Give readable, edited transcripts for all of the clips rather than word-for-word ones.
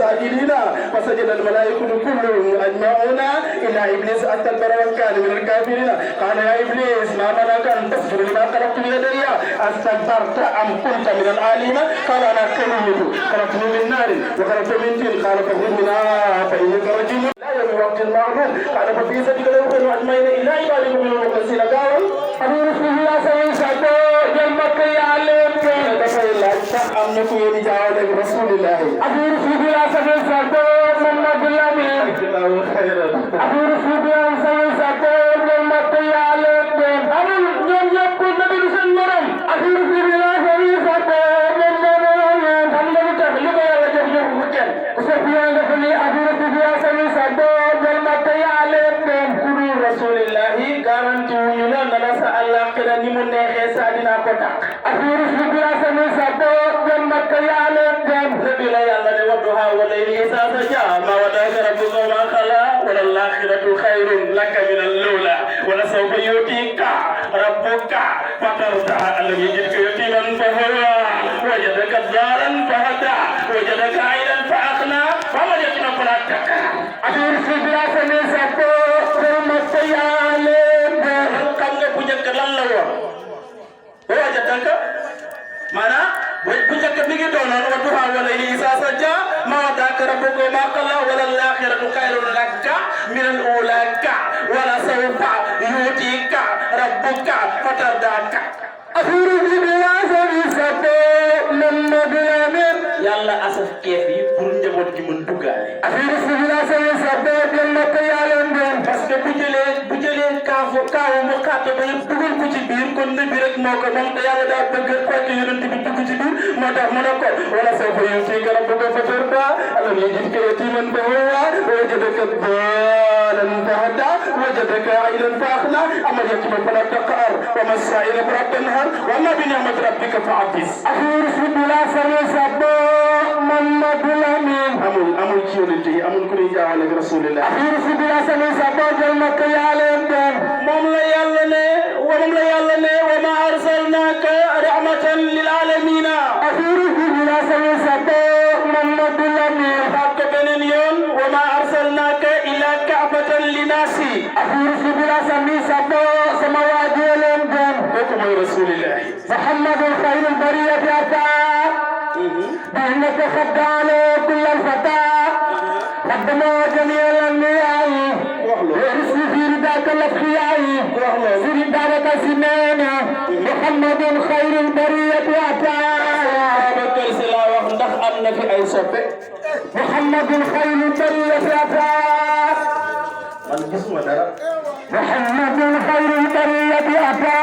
ساجدين فسجد الملائكة كلهم أجمعون إلا إبليس استكبر وكان من الكافرين قال يا إبليس ما منعك أن تسجد لما خلقت بيدي استكبرت أم كنت من العالين قال أنا خير منه خلقتني من نار وخلقت من طين قال فاخرج منها فإنك رجيم لا يوم وقت المعلوم قال ففي سبيل الله أجمعين إلا عبادكم من المخلصين قال أبو رسول الله صلى الله عليه وسلم جنبك يا علم دفع الله am na ku yéen jaawale ak rasulillah abu rasulillah sabel sabto muhammad lami jazahu khairan abu rasulillah sabel sabto muhammad yàlla dem amul ñoom ñëpp nabi seen morom abu rasulillah sabel sabto muhammad xam nga lu tax li ko yàlla jox jox ko kenn ko so fi yàlla dafa ni abu rasulillah sabel sabto muhammad yàlla dem kudu rasulillah garanti wu ñu la na sa allah xira ni mu neexee sa dina ko tak abu rasulillah sabel sabto نبينا يالله نودها وليل إذا سجى ما ودعك ربك وما خلا وللآخرة خير لك من الأولى ولسوف يؤتيك ربك فترضى ألم يجدك يتيما فهوى وجدك ضالا فهدى وجدك عينا فأغنى ومن يتيما فلا تقى أدور سيدنا سنسكو ثم السيالين كم نبوجك لله وجدك mana bu njëkk mi ngi doonoon wa duha wala isa sajja ma wadaka rabbuka ma qala wala al-akhiratu khayrun laka min al-ulaka wala sawfa yutika rabbuka fatardaka afuru billahi sabbi man nabiyamir yalla asaf keef yi pour njabot gi mën duggaale afuru billahi sabbi man nabiyamir parce que bu jëlee kaawu mu xatte ba dugal ko ci biir kon nabi rek moko mom te yalla da bëgg ko ci yonent bi dugg ci biir motax mu ne ko wala sawfa yutika rabbuka fatarda alam yajidka yatiman fahuwa wajadaka dalan fahada wajadaka ailan fakhna amal yatiman fala taqhar wa masaila fala tanhar wa ma bi ni'mat rabbika fa'atis afuru billahi sabbi man nabiyamir amul ci yonent yi amul ku ni jaawale ak rasulullah afuru billahi sabbi jël makka yàlla dem moom la yàlla ne wa ma arsalnaka rahmatan lil alamin afuru billahi sabbi man nabiyamir ak beneen yoon wa ma arsalnaka ila ka'batan linasi afuru billahi sabbi sama waajeelen dem kooku mooy rasulullah muhammadul khairul bariyati ata بأنك خدعنا كل الفتاة قدموا جميع الأنبياء ورسل في رداك الأتقياء في رداك سنان محمد خير البرية أتى بكر سلا وخندخ أمنا في أي صفة محمد خير البرية أتى من جسم دارا محمد خير البرية أتى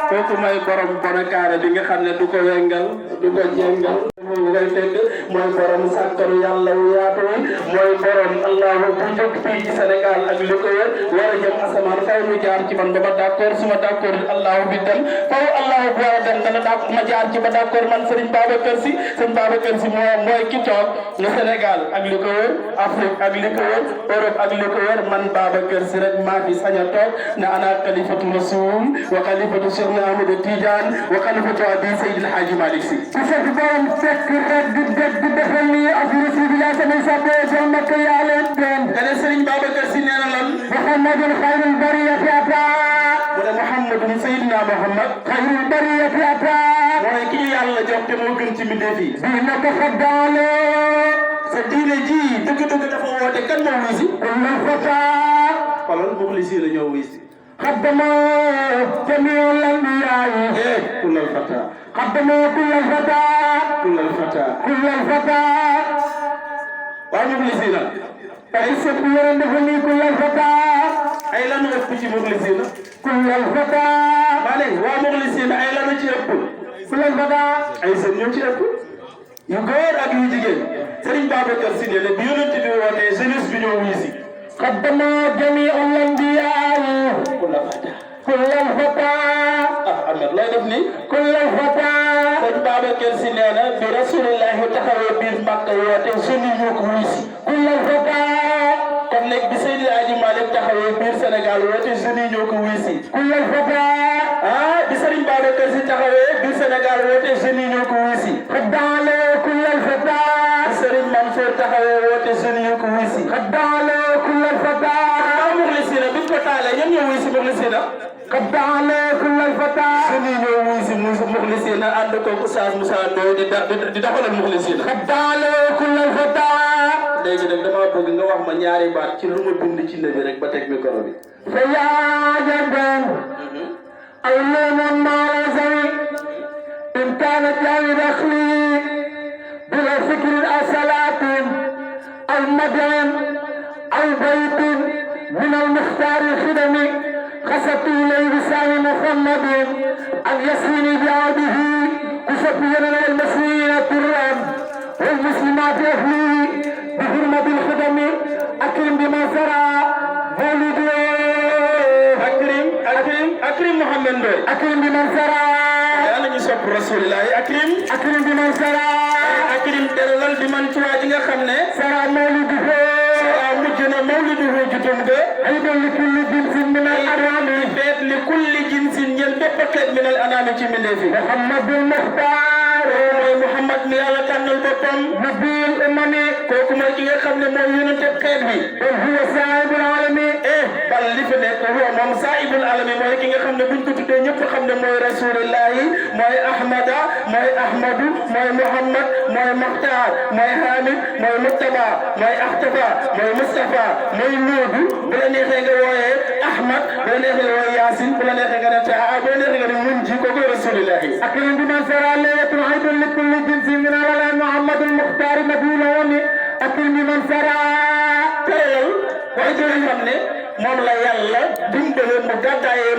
kooku may borom bonakaare bi nga xam ne du ko wengal du ko jengal ngay dégg mooy borom sàkkaru yàlla wu yaatu mooy borom allahu bu jóg fii ci Sénégal ak li ko wër war a jëm asamaan faw mu jaar ci man ba ma d'accord su ma d'accord allahu bi dem faw allahu bu war a dem dana daa ma jaar ci ba d'accord man Serigne Babacar Sy mooy ki toog ne Sénégal ak li ko wër Afrique ak li ko wër Europe ak li ko wër man Babacar Sy rek maa fi sañ a toog ne ana xalifatu rasul wa xalifatu Cheikh Ahmed Tidiane wa xalifatu abi Seydil Hadji Malick Sy defal Rasulullah sallallahu alayhi wa sallam makka yàlla dem dana Serigne Babacar Sy nee na lan Muhammadul xayrul bariyati ata mu ne Muhammadun Seydina Muhammad xayrul bariyati ata mooy ki yàlla jox te moo gën ci mbindeef yi bi naka xaddaale sa diine ji dëgg-dëgg dafa woote kan moo wuy si kullal fata xoolal muxlisi la ñoo wuy si خدموا جميع الأنبياء كل الفتى خدموا كل الفتى ومخلصين فإنسان يرندفني كل الفتى أي لا نغفش مخلصين كل الفتى مالك ومخلصين أي لا نجرب كل الفتى أي سنيو جرب يقول أبي جيجين سرين بابكر Sy ne bi yonent bi woote jeunesse bi ñoo wuy si خدموا جميع الأنبياء كل الفتى أحمد لا يدفني كل الفتى سيد بابكر Sy نانا برسول الله تخوي بير مكة واتي سني يوكويسي كل الفتى كم نك بسيد الحاج مالك تخوي بير سنغال واتي سني يوكويسي كل الفتى بسرين بابكر Sy تخوي بير سنغال واتي سني يوكويسي خدالة كل الفتى بسرين Mansour taxawee woote jeunes yu ko wuy si xaddaale kullal fata muxlisina bi ko taalee ñoom ñoo wuy si muxlisina xaddaale kullal fata jeunes yi ñoo wuy si muxlisina ànd ko Oustaz Moussa Ndoye di doxalal muxlisina xaddaale kullal fata léegi nag dama bëgg nga wax ma ñaari baat ci lu ma bind ci nabi rek ba teg micro bi fa yaajaban ay leeman maala zawi in kaanat yawi daxli bila fikrin aw salaatin aw madin aw baytin min almuxtaar alxidami xasatu ilay bisaami muhammadin an yaswini biawdihi kusabiyana almasliina turran والمسلمات أهلي بحرمة الخدم أكرم بما سرى مولدي أكرم محمد Ndoye أكرم بمن سرى yàlla ñu sopp rasulillah أكرم بمن سرى akrim dalal bi man ci waa ji nga xam ne سرى مولده mujj na mawliduhu jutum ga أيضا لكل جنس من الأنام feet li kulli jinsin ñeel bépp xeet min al anaami ci mbindeef yi محمد المختار mooy Muhammad mi yàlla tànnal boppam نبي الأمم kooku mooy ki nga xam ne mooy yonente xeet bi بل هو صاحب العالم bal li fi nekk huwa moom saahibul alami mooy ki nga xam ne buñ ko tuddee ñëpp xam ne mooy rasulillahi mooy ahmada mooy ahmadu mooy muhammad mooy muxtaar mooy hamid mooy muttaba mooy axtafa mooy mustafa mooy nuudu bu la neexee nga wooyee ahmad bu la neexee nga wooyee yaasin bu la neexee nga ne taa bu la neexee nga ne mun ji kooku rasulillahi أكرم بمن سرى ليلة أيضا لكل جنس من الأنام محمد المختار نبي الأمم أكرم بمن سرى teral waaye di nga xam ne moom la yàlla dimbale mu gàddaayee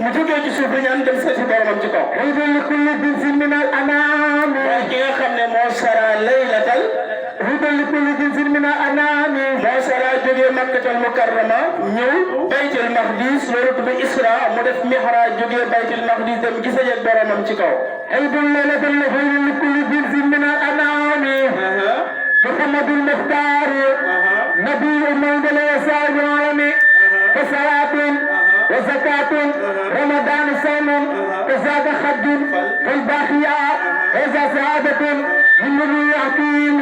mu jógee ci suuf bi ñaan dem seeti boromam ci kaw أيضا لكل جنس من الأنام waaye ki nga xam ne moo sara laylatal هدى لكل جنس من الأنام moo sara jógee makkatal mukarrama ñëw baytul maqdis loolu tudd isra mu def mihraj jógee baytul maqdis dem gisee ak boromam ci kaw أيضا ليلة لخير لكل جنس من الأنام محمد المختار نبي المنزل وسائر العالم كصلاة وزكاة رمضان صوم كزاد حج فالباقيات وذا سعادة من نبي حكيم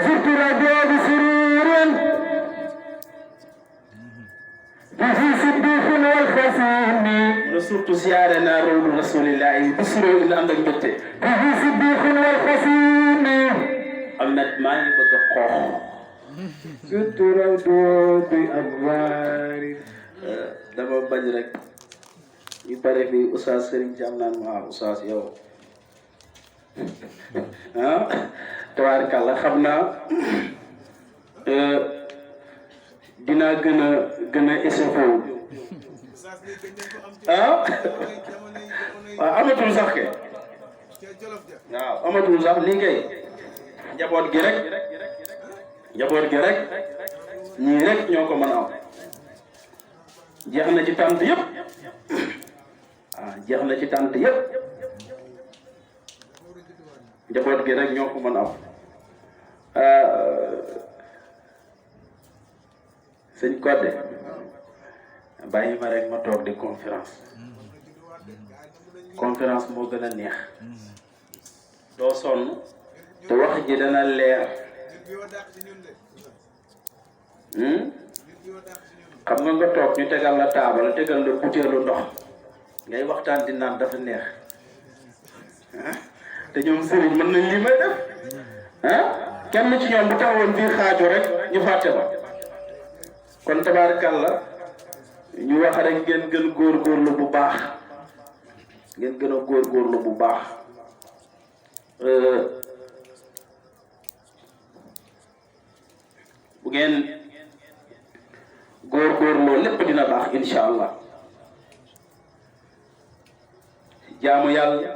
زرت ربي بسرور به صديق والخصيم surtout siyaare naa rowlu rasulillahi bisiroo ina ànd ak mbégte به صديق والخصيم Ahmed maa ngi bëgg a xoox سترة دود أنوار dama bañ rek ñu bare fi Oustaz Serigne Thiam naan ma Oustaz yow ah tabaarkalla xam naa dinaa gën a échauffé wu ah waaw amatul sax ke waaw amatul sax lii kay njaboot gi rek ñii rek ñoo ko mën a am jeex na ci tànt yëpp jeex na ci tànt yëpp njaboot gi rek ñoo ko mën a am sëñ Codé bàyyi ma rek ma toog di conférence moo gën a neex doo sonn te wax ji dana leer xam nga toog ñu tegal la taabal tegal la butéelu ndox ngay waxtaan di naan dafa neex te ñoom sëriñ mën nañ li may def kenn ci ñoom bu taxawoon biir xaaju rek ñu fàtte ba kon tabaarkàlla ñu wax rek ngeen gën góorgóorlu bu baax ngeen gën a góorgóorlu bu baax bu ngeen góorgóorloo lépp dina baax incha allah jaamu yàlla